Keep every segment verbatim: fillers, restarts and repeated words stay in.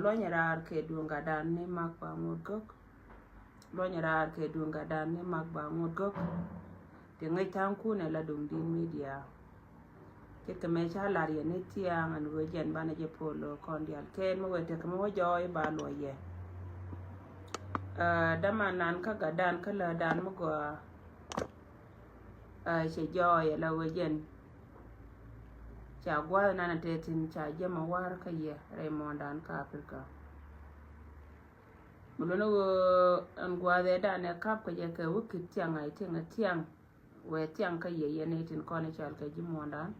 Luɔny raar kɛ duŋ gatdan ni mak ba ŋot gök. Luɔny raar kɛ duŋ gatdan ni mak ba ŋot gök. Ti ŋäc tha̱a̱ŋ kun ɛ la duŋ din media. Ce̱tkɛ mɛ ca lar yɛ ni thia̱a̱ŋ ɛn ɣöö jɛn banɛ jɛ polo kɔn diaal kɛn mi wee tekɛ mi wä jɔɔy ba luɔy yɛ. Däman nan kä gatdan kä lädan mi gɔaa. Cɛ jɔɔy ɛ la ɣöö jɛn ca gua̱a̱th nan a te thi̱n ca jɛ mɛ war kä yɛ rɛy muɔ̱ɔ̱ndan kä Africa. Mi luni ɣöö ɛn gua̱a̱th ɛ dan ɛ kap kɛ jɛ kɛ wä kit thiaŋ a itiŋ ɛ thiaŋ wee thiaŋ kä yɛ yɛn ɛ tin kɔn ɛ cal kɛ ji̱ muɔ̱ɔ̱ndan.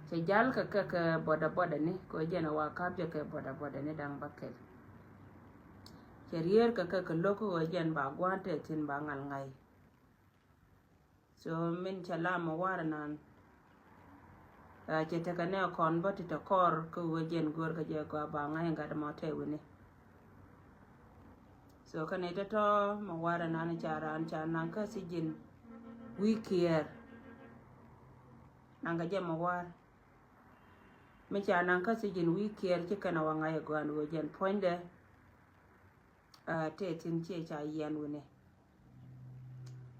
Cɛ jal kɛ kɛ kɛ boda boda ni kɛ jɛn ɛ wa kap jɛ kɛ boda boda ni daŋ ba kɛl. Cɛ rier kɛ kɛ kɛ lo̱k kɛ ɣöö jɛn ba gua̱a̱n te thi̱n ba ŋal ŋa̱c. So min cɛ lam ɛ war nan. Cɛ tekɛ nɛ kɔn bä ti tɛ kɔr kä ɣöö jɛn gör kä jɛ gɔaa ba ŋa̱c gat mɔ tɛ wini. So kä nɛ tɔtɔ mɛ war nan ca ran ca naŋ kä sijin wi̱i̱ kiɛɛr. Naŋ kä jɛ mɛ war mi ca naŋ kä sijin wi̱i̱ kiɛɛr ci kɛn a wa ŋa̱c ɛ gɔaa ni ɣöö jɛn puɔ̱nydɛ. Tɛ thi̱n ciɛ ca yiɛn wini.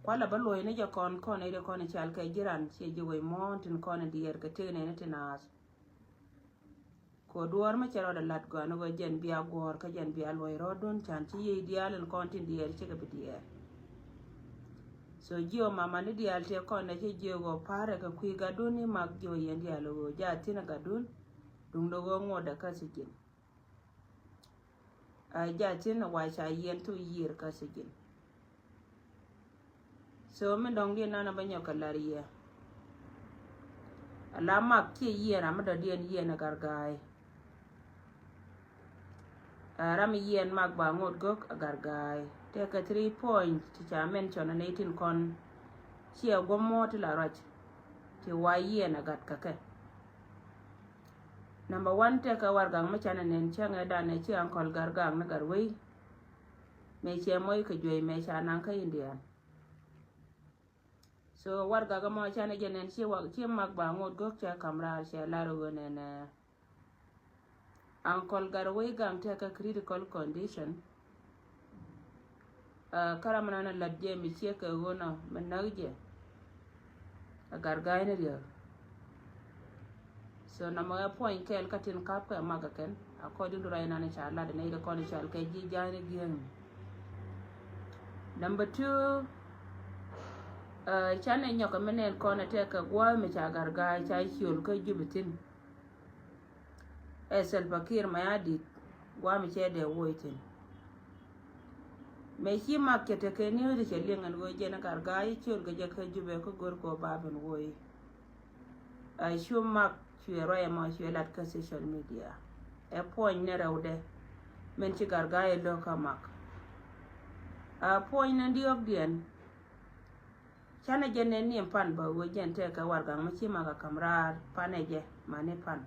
Kualɛ bä luɔ̱c ni jɛ kɔn kɔn ɛ ri kɔn cal kɛ jiran ciɛ ji̱ wec muɔ̱ɔ̱n tin kɔn diɛɛr kɛ tëk nɛni ti naath. Kɛ duɔ̱ɔ̱r mi cɛ rɔɔdɛ lat gɔaa ni ɣöö jɛn bia guɔ̱ɔ̱r kä jɛn bia luɔ̱c rɔɔdun can ci yiëë diaal in kɔn tin diɛɛr cikɛ bi diɛɛr. So jiö mama ni diaal tëë kɔn ɛ ci jiö ɣöö pa̱a̱rɛ kɛ kui̱ gatdun ni mak jiö yɛn diaal ɣöö jaa thi̱n ɛ gatdun. Duŋdɛ ɣöö ŋuɔ̱tdɛ kä sijin. A jaa thi̱n a wa ca yiɛn thok yiër kä sijin. So mi dɔ̱ŋ diɛn nan a bä nyɔk kɛ lar yɛ. A la mak ciɛ yiɛn ram mi dɔ̱diɛn yiɛn a Garga̱a̱y. A ram mi yiɛn mak ba ŋot gök a Garga̱a̱y. Tekɛ three point ti ca mention a nɛy tin kɔn. Ciɛ guɔ̱m muɔ̱ɔ̱t ti la ruac ti wa yiɛn a gat kɛ kɛ. Number one, tekɛ warɛgak mi canɛ nɛn cäŋɛ danɛ ci Uncle Garga̱a̱k ni Gatwec. Mëë cɛ moc kɛ juey mëë ca naŋ kä Indian. So warɛgak mɔ canɛ jɛ nɛn ci wak ci mak ba ŋot gök cɛ kam raar cɛ lar ɣöö nɛnɛ. Uncle Gatwec gaŋ tekɛ critical condition. Aa, kä ram mi nan a lat jɛ mi ciek kɛ ɣöö nɔ mi näk jɛ. A Garga̱a̱y ni riek. So nɔmɔ ɛ puɔ̱ny kɛɛl kä tin kap kɛ mak kɛ kɛn. According to right nan ca lat ni ri kɔn cal kɛ ji̱ ja̱a̱ny ni gi̱eŋ. Number two, aa, canɛ nyɔk mi nɛn kɔn ɛ tekɛ gua̱a̱th mi ca Garga̱a̱y ca ciöl kä Jubɛ thi̱n. Ɛ Salva Kiir Mayardit guam cɛ dee woc thi̱n. Mëë ci mak cɛ tekɛ ni ɣöö cɛ liŋ ɛn ɣöö jɛn Garga̱a̱y ciöl kɛ jɛ kä Jubɛ kä gör kɛ ɣöö ba ben woc. A cu mak cuɛ ruac ɛmɔ cuɛ lat kä social media. Ɛ puɔ̱ny ni rɛwdɛ min ci Garga̱a̱y lo̱k kä mak. A puɔ̱ny ni diɔ̱ɔ̱kdiɛn. Canɛ jɛ nɛn ni pan bä ɣöö jɛn tekɛ warɛgak mi ci mak a kam raar panɛ jɛ mani pan.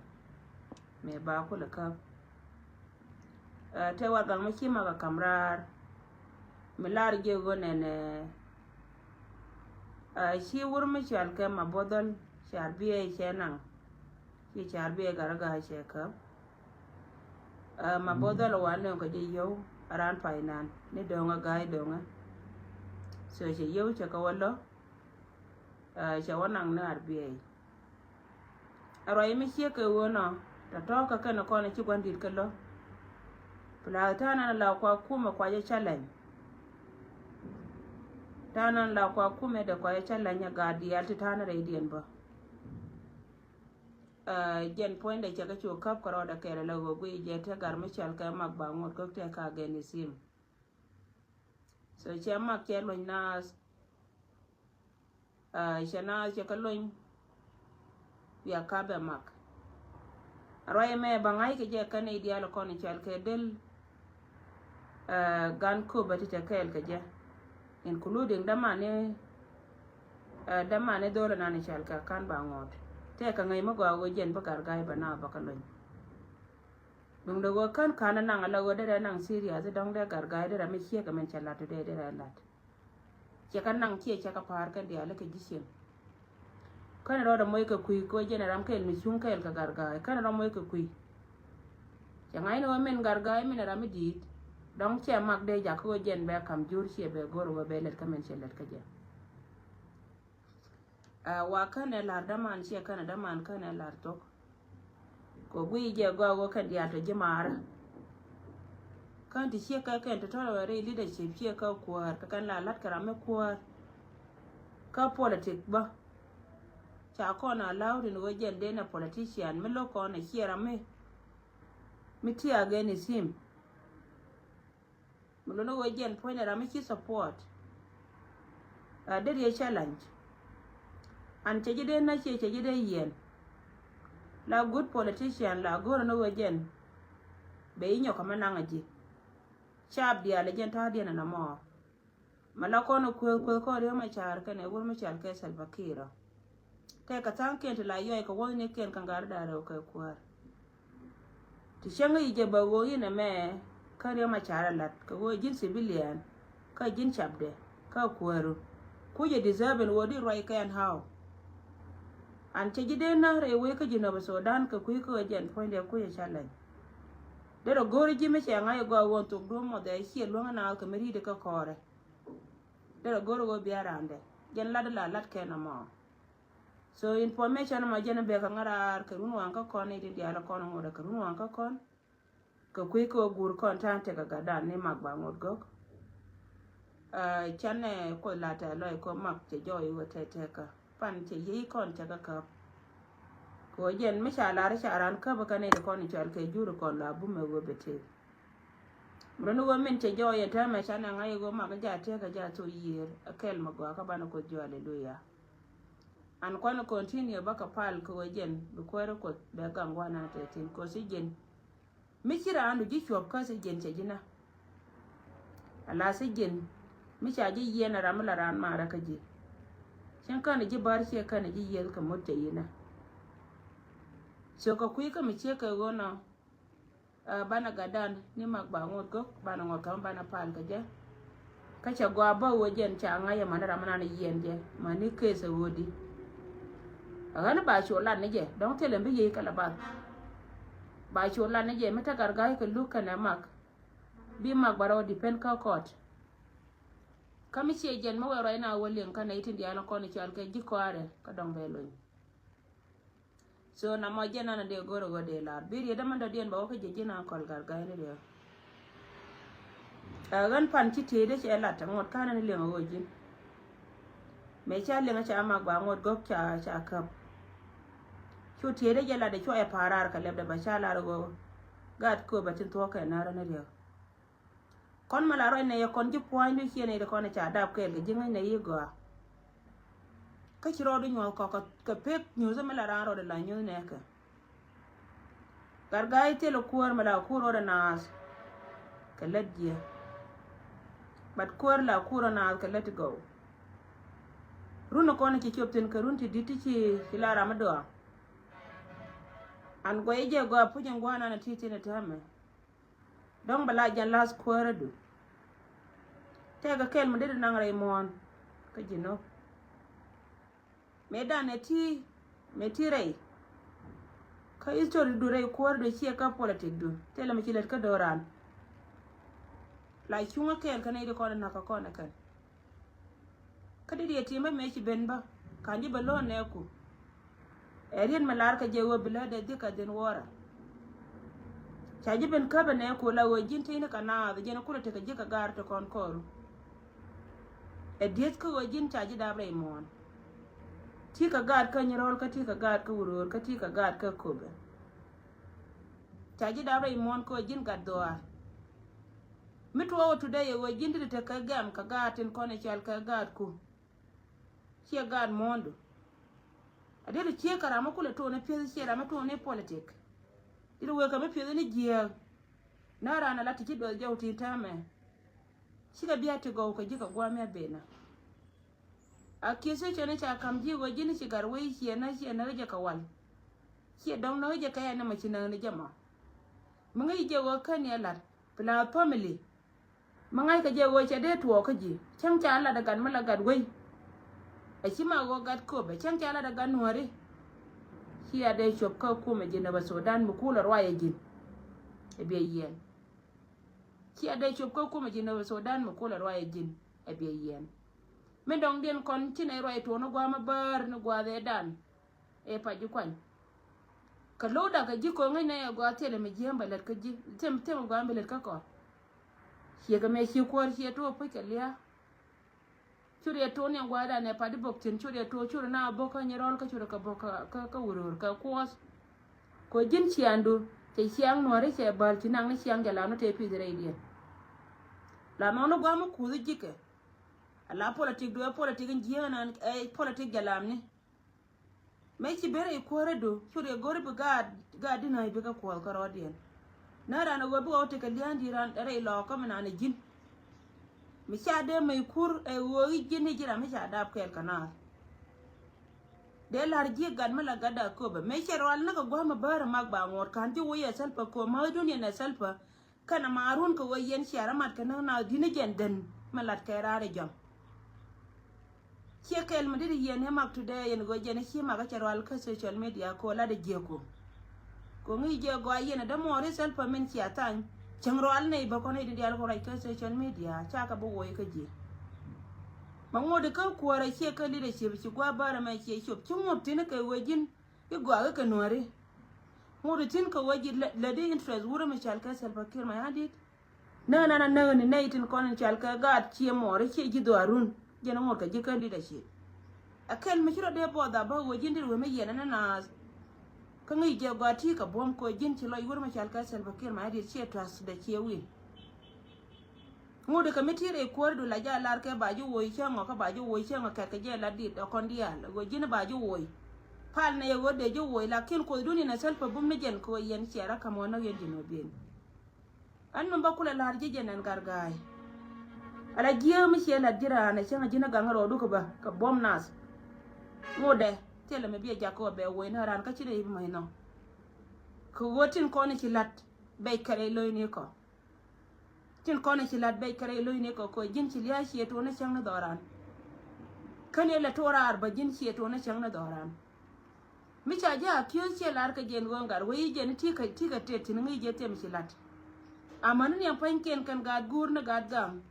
Mëë ba kulɛ käp. Ɛ, te warɛgak mi ci mak a kam raar. Mi lar jɛ ɣöö nɛnɛ. Ɛ, ci wur mi cual kɛ Mabothol car biɛ cɛ naŋ. Ci car biɛ Garga̱a̱y cɛ käp. Ɛ, Mabothol wa nööŋ kɛ jɛ yio̱w a raan pay nan ni do̱ŋä Ga̱a̱y do̱ŋä. So cɛ yio̱w cɛ kɛ wä lɔ. Ɛ, cɛ wä naŋ ni ar biɛy. Ɛ ruac mi ciek kɛ ɣöö nɔ tɔ̱tɔ̱ kɛ kɛn kɔn ci gua̱n di̱t kɛ lɔ. Plus ta̱a̱ nan la kua kumɛ kua jɛ challenge. Ta̱a̱ nan la kua kumɛ dee kua jɛ challenge ɛ gaat diaal ti ta̱a̱ ni rɛydiɛn bä. Ɛ, jɛn puɔ̱nydɛ cɛ kɛ cu käp kɛ rɔɔdɛ kɛɛl ala ɣöö guiy jɛ te gar mi cɔal kɛ mak ba ŋot kä te ka gɛn i̱ sim. So cɛ mak cɛ luny naath. Ɛ, cɛ naath cɛ kɛ luny. Bia kap ɛ mak. Ruac ɛmɛ ba ŋa̱c kɛ jɛ kɛn i̱ diaal kɔn i̱ cɔal kɛ del. Ɛ, gan köp ɛ ti te kɛɛl kɛ jɛ. Including dämani, ɛ, dämani dhol ɛnan i̱ cɔal kɛ kan ba ŋot. Tëëkɛ ŋäc mi gɔaa ɣöö jɛn bi Garga̱a̱y ba naath ba kɛ luny. Duŋdɛ ɣöö kän ka̱n ɛ naŋ ala ɣöö derɛ naŋ serious i̱ dɔ̱ŋ dee Garga̱a̱y derɛ mi ciek ɛmɛn cɛ lat i̱ dee derɛ lat. Cɛ kɛ naŋ ciɛ cɛ kɛ pa̱a̱r kɛn diaal i̱ kɛ ji̱ cieŋ. Kɛn rɔ moc kɛ kui̱ kɛ ɣöö jɛn ɛ ram kɛl mi cuŋ kɛɛl kɛ Garga̱a̱y. Kɛn rɔ moc kɛ kui̱. Cɛ ŋa̱cni ɣöö min Garga̱a̱y min ɛ ram mi di̱i̱t. Dɔ̱ŋ cɛ mak dee jak kɛ ɣöö jɛn bɛ ka̱m jur ciɛ bɛ go̱r ɣöö bɛ lɛt kä min cɛ lɛt kä jɛ. Ɛ, wa känɛ la̱r däman ciɛ känɛ däman känɛ la̱r thok. Kɛ guiy jɛ gɔaa ɣöö kɛn diaal tɔ ji̱ maarä. Kän ti ciɛ kɛ kɛn ti tɔrɛ wɛ rɛy leadership ciɛ kä kuäär kɛ kɛn la la̱t kɛ ram mi kuäär. Kä politic bä. Ca kɔn a la̱w rin ɣöö jɛn denɛ politician mi lo̱k kɔn a ciɛ ram mi. Mi ti against him. Mi luni ɣöö jɛn puɔ̱nydɛ ram mi ci support. A deri ɛ challenge. An cɛ ji̱ dee na ciɛ cɛ ji̱ dee yiɛn. La good politician la go̱r ni ɣöö jɛn. Bɛ yi nyɔk kɛ mi naŋ a ji̱. Caap diaal ɛ jɛn ta̱a̱ diɛn ɛn ɛmɔ. Ma la kɔn ɛ kueeth kueeth kɔn Riek Machar kɛnɛ wur mi cal kɛ Salva Kiir ɔ. Tɛkɛ tha̱a̱ŋkiɛn ti la yɔc kɛ wuɔ̱thnikiɛn kɛ gat da̱ŋ rɛw kɛ kuäär. Ti cäŋ i̱ jɛ bɛ ɣöö in ɛmɛ kä Riek Machar ɛ la̱t kɛ ɣöö ji̱n civilian kä ji̱n capdɛ kä kuääru. Kucɛ deserve in ɣöö di ruac kɛn how. An cɛ ji̱ dee na̱r rɛy wec kä Jinub Sudan kɛ kui̱ kä ɣöö jɛn puɔ̱nydɛ kucɛ challenge. Derɛ go̱o̱ri ji̱ mi cɛ ŋa̱c ɛ gɔaa ɣöö thok duɔ̱ɔ̱p mɔth ɛ ciɛ luäŋ ɛ naath kɛ mi ri̱i̱t kä kɔrɛ. Derɛ go̱o̱ri ɣöö bia randɛ jɛn lat ɛ la lat kɛn ɛmɔ. So information ma jɛn bɛ kɛ ŋa̱raar kɛ run waŋ kä kɔn ni di diaal kɔn ŋot kɛ run waŋ kä kɔn. Kɛ kui̱ kɛ wä guur kɔn ta̱a̱ tekɛ gatdan ni mak ba ŋot gɔ̱k. Ɛ, canɛ kuoth la tɛ̈th lɔc kɔ mak cɛ jɔɔc wä tɛ̈tɛ̈kä. Pan cɛ yiey kɔn cɛ kä käp. Kɛ wä jɛn mi ca lar ca ran käp kä ni di kɔn cɔal kɛ jur kɔn la bumɛ wä bɛ tëk. Mɛ run wä min cɛ jɔɔc yɛ täämɛ canɛ ŋa̱c wä mak ja tëk kä ja thok yiër. Ɛ kɛl mɛ gɔaa kä banɛ kuoth jɔɔc, aleluya. An kuan continue bä kɛ pal kɛ ɣöö jɛn bi kuäärä kuoth bɛ gaŋ gua̱a̱th nan tɛ thi̱n kɛ ɣöö thi̱ jɛn. Mi ci raandu ji̱ cuɔp kä thi̱ jɛn cɛ ji̱ na. Ala thi̱ jɛn mi ca ji̱ yiɛn a ram mi la raan maarä kä ji̱. Cäŋ känɛ ji̱ bär ciɛ känɛ ji̱ yieth kɛ mot cɛ yi̱ na. So kɛ kui̱ kä mi ciek kɛ ɣöö nɔ. Ɛ, banɛ gatdan ni mak ba ŋot gök, banɛ ŋot kɛ banɛ pal kɛ jɛ. Kä cɛ gɔaa bä ɣöö jɛn ca ŋa̱c ɛmani ram nan yiɛn jɛ mani case ɛ ɣöödi. Ɛ ɣän ba cu lat ni jɛ dɔ̱ŋ thilɛ bi yiey kɛ la bath. Ba cu lat ni jɛ mi te Garga̱a̱y kɛ luk kɛnɛ mak. Bi mak ba rɔ depend kä court. Kä mi ciɛ jɛn mi wee ruac na wä liŋ kä nɛy tin diaal kɔn i̱ cɔal kɛ ji̱ kɔaarɛ kä dɔ̱ŋ bɛ lony. So na mɔ jɛn an a dee go̱r a ɣöö dee lar bi riet dämän dɔ̱diɛn bɛ wä kä ji̱ ji̱n a kɔl Garga̱a̱y ni riek. Ɛ ɣän pan ci tieyde cɛ lat a ŋot ka̱n ni liŋ a ɣöö ji̱n. Mëë ca liŋ a ca mak ba ŋot gɔ̱k ca ca käp. Cu tieyde jɛ lat a cuɔyɛ pa̱a̱r raar kɛ lɛpdɛ bɛ ca lar a ɣöö gaat kööbɛ tin thuɔ̱k kɛ na̱rä ni riek. Kɔn mi la ruac nɛ yɛ kɔn ji̱ pua̱nydu ciɛ nɛy ti kɔn ca dap kɛɛl kɛ ji̱ ŋäc nɛ yi gɔaa. Kä ci rɔɔdu nyuɔ̱th kɔk kɛ pek nyuuth mi la raan rɔɔdu la nyuuth nɛɛkɛ. Garga̱a̱y thil kuäär mi la kuur rɔɔdu naath kɛ lät jiɛ. But kuäär la kuur rɔɔdu naath kɛ lät ti gɔw. Run kɔn ci cop thi̱n kɛ run ti di̱t ti ci ci la ram mi dɔaa. An guɛy jɛ gɔaa puc in gua̱a̱r nan ti thi̱n täämɛ. Dɔ̱ŋ bɛ la jɛn la̱th kuäärädu. Tɛkɛ kɛl mi dee di naŋ rɛy muɔ̱ɔ̱n kä ji̱ nɔ. Mëë danɛ ti mëë ti rɛy. Kä history du rɛy kuäärädu ciɛ kä politic du thilɛ mi ci lät kä do̱ran. La cuŋä kɛɛl kä nɛy di kɔn in na̱k kä kɔn ɛ kɛn. Kä di diɛ ti̱i̱m bä mëë ci ben bä ka̱n ji̱ bɛ lo̱o̱n nɛɛku. Ɛ riet mi lar kɛ jɛ ɣöö bi läätdɛ dhik kɛ dhin wuɔ̱ɔ̱rä. Ca ji̱ ben käp ɛ nɛɛku la ɣöö ji̱n ti̱i̱ni kɛ naath jɛn kulɛ tekɛ ji̱ kɛ gaar ti kɔn kɔɔru. Ɛ dieth kä ɣöö ji̱n ca ji̱ dap rɛy muɔ̱ɔ̱n. Ti kɛ gaat kä nyirɔl kä ti kɛ gaat kä wuröör kä ti kɛ gaat kä köpɛ. Ca ji̱ dap rɛy muɔ̱ɔ̱n kä ɣöö ji̱n gat dhuaar. Mi tuɔɔk ɛ today ɛ ɣöö ji̱n ti tekɛ gɛm kɛ gaat tin kɔn ɛ cɔal kɛ gaatku. Ciɛ gaat muɔ̱ɔ̱ndu. A dee lu ciek kɛ ram mi kulɛ tuɔɔk ni pieth ciɛ ram mi tuɔɔk ni politic. Dee lu wek kɛ mi pieth ni jiääk. Nä ran a la ti ci duɔth jɔw ti täämɛ. Cikɛ bia ti gɔw kɛ ji̱ kɛ gua̱a̱th mi a ben a. Accusation ca ka̱m ji̱ ɣöö ji̱n ci gat wec ciɛ nä ciɛ nä jɛ kɛ wal. Ciɛ dɔ̱ŋ nä jɛ kɛ ɛn ɛmɔ ci nä ni jɛ mɔ. Mi ŋäc jɛ ɣöö kä ni a lat. Pla family. Mi ŋa̱ckɛ jɛ ɣöö cɛ dee tuɔɔk kä ji̱ cäŋ ca lat ɛ gat mi la gat wei. Ɛ ci ma ɣöö gat Köpɛ cäŋ ca lat ɛ gat Nuääri. Cia dee cop kä kumɛ ji̱n ɛ bä Sudan mi kulɛ ruacɛ ji̱n. Ɛ biɛ yiɛn. Cia dee cop kä kumɛ ji̱n ɛ bä Sudan mi kulɛ ruacɛ ji̱n. Ɛ biɛ yiɛn. Min dɔŋdiɛn kɔn ci nɛy ruac tuɔɔk ni gua̱a̱th mi bäär ni gua̱a̱th ëëdan. Ëë pac ji̱ kuany. Kɛ lo̱wda kɛ ji̱ ko̱ŋ ŋäcnɛ ɛ gɔaa thilɛ mi jiääm bɛ lät kä ji̱. Thim, thim gua̱a̱m bi lät kä kɔn. Ciɛ kɛ mëë ci kuäär ciɛ tuɔɔk puc kɛ lia̱a̱. Cu riɛt tuɔɔk ni ɛ gua̱a̱thdan ɛ pac ji̱ bok thi̱n, cu riɛt tuɔɔk, cu ri na bok kä Nyirɔl kä cu ri kɛ bok kä, kä, kä Wuror kɛ kuɔth. Kɛ ji̱n ciaŋdu cɛ ciaŋ Nuääri cɛ bäl ci naŋ ni ciaŋ jɛ lam ni tëë pi̱th rɛydiɛn. La nɔɔni gua̱a̱m mi kuuth ji̱kɛ. Ala politik du ɛ politik in jiääk nan ɛ politik jɛ lam ni. Mëë ci ben rɛy kuäärädu cu riɛk go̱ri bi gaat, gaat di nääc bikɛ kuɔth kärɔɔdiɛn. Nä ran ɛ ɣöö bikɛ wä tekɛ lia̱a̱ŋ di ran rɛy lɔɔkä mi naan ɛ ji̱n. Mi ca dee mäc kur ɛ ɣöö i̱ ji̱n i̱ ji̱ ram mi ca dap kɛɛl kɛ naath. Dee la̱r ji̱ gat mi la gatda Köpɛ mëë cɛ rual ni kɛ gua̱a̱m ɛ bäär ɛ mak ba ŋuɔ̱t ka̱n ji̱ wec ɛ Salva Kiir mäthdun yɛn ɛ Salva. Kɛnɛ Maarun kɛ ɣöö yɛn cia rɔ mat kɛ näk naath di̱t ni jɛn dhän mi lat kɛ raar ɛ jɔ̱ŋ. Ciɛ kɛl mi dit yɛn i̱ mak today yɛn ɣöö jɛn i̱ ci mak i̱ cɛ rual kä social media kɛ ɣöö lat i̱ jiäku. Kɛ ɣöö ŋi̱i̱c jɛ gɔaa yɛn i̱ dämuɔɔr i̱ Salva min cia thany cäŋ rual nɛy bä kɔn i̱ di diaal kɛ ruac kä social media ca kɛ bi woc kä ji̱. Ma ŋot i̱ kä kuäärä ciɛ kä leadership ci gua̱a̱ bärä mɛ ciɛ cop ci ŋot thi̱n kɛ ɣöö ji̱n i̱ gɔaa i̱ kɛ Nuääri. Ŋot i̱ thi̱n kɛ ɣöö ji̱ lät, lät i̱ interest wurä mi cɔal kɛ Salva Kiir Mayardit. Näk nan a näk ni nɛy tin kɔn in cɔal kɛ gaat ciɛ muɔɔr i̱ ciɛ ji̱ dhuaarun. Jɛn ŋot kɛ ji̱ kä leadership. Ɛ kɛl mi ci rɔ dee buɔth a bä ɣöö ji̱n dit wee mi yiɛn ɛn naath. Kä ŋi̱i̱c jɛ gɔaa ti kɛ buɔ̱m kɛ ɣöö ji̱n ci lɔc wurä mi cɔal kɛ Salva Kiir Mayardit ciɛ trust dɛ ciɛ win. Ŋot i̱ kɛ mi ti rɛy kuäärdu la jɛ a lar kɛ ba ji̱ woc cäŋ ɔ kä ba ji̱ woc cäŋ ɔ kɛt kɛ jɛ la dit ɔ kɔn diaal ɣöö ji̱n ba ji̱ woc. Pal nɛ yɛ ɣöö dee ji̱ woc lakin kuothdun in ɛ Salva bum ni jɛn kɛ ɣöö yɛn ciɛ rɔ ka̱m ɣöö näk yɛn ji̱n ɣöö bien. Ɛn mi bä kulɛ la̱r ji̱ jɛn ɛn Garga̱a̱y. Ala jiääk mi ciɛ la̱t ji̱ raan ɛ cäŋ ji̱n ɛ gaŋ rɔɔdu kɛ bä kɛ buɔ̱m naath. Ŋotdɛ thilɛ mi biɛ jak kɛ ɣöö bɛ woc ni raan kä ci rɛy bi mäc nhɔk. Kɛ ɣöö tin kɔn i̱ ci la̱t bɛc kɛ rɛy lo̱cni kɔ. Tin kɔn i̱ ci la̱t bɛc kɛ rɛy lo̱cni kɔ kɛ ɣöö ji̱n ci lia̱a̱ ciɛ tuɔɔk ni cäŋ ni dhɔran. Kä ni lɛ tuɔɔk raar bä ji̱n ciɛ tuɔɔk ni cäŋ ni dhɔran. Mi ca jɛ a kiöth ciɛ lar kɛ jɛn ɣöö gat wec i̱ jɛn i̱ ti kɛ, ti kɛ tëë thi̱n ŋi̱i̱c jɛ thiem ci la̱t. Amäni ni ɛn pua̱nykiɛn kɛn gaat guur ni gaat gam.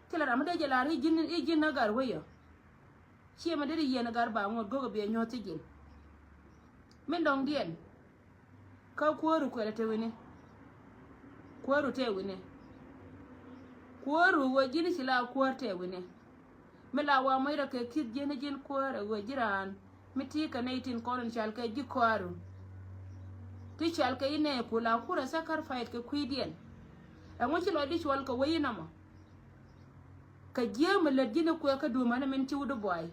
Thilɛ ram mi dee jɛ lar i̱ ji̱n, i̱ ji̱n ni gat wec ɔ. Ciɛ mi dee di yiɛn gat ba ŋot go̱o̱k ɛ biɛ nyuɔ̱th ci ji̱n. Min dɔ̱ŋdiɛn. Kä kuääru kuɛlɛ te wi̱ni. Kuääru te wi̱ni. Kuääru ɣöö ji̱n ci la kuäär te wi̱ni. Mi la wa moc rɔ kɛ ki̱th ji̱n ji̱n kuäär ɛ ɣöö ji̱ raan mi ti kɛ nɛy tin kɔn in cɔal kɛ ji̱ kuääru. Ti cɔal kɛ inɛ ku la kurɛ sacrifice kɛ kui̱diɛn. Ɛŋu ci lɔcdi cuɔl kɛ wec inɔmɔ. Kɛ jiääk mi lät ji̱n i̱ kuɛ kä duumän min ci wut i̱ buay.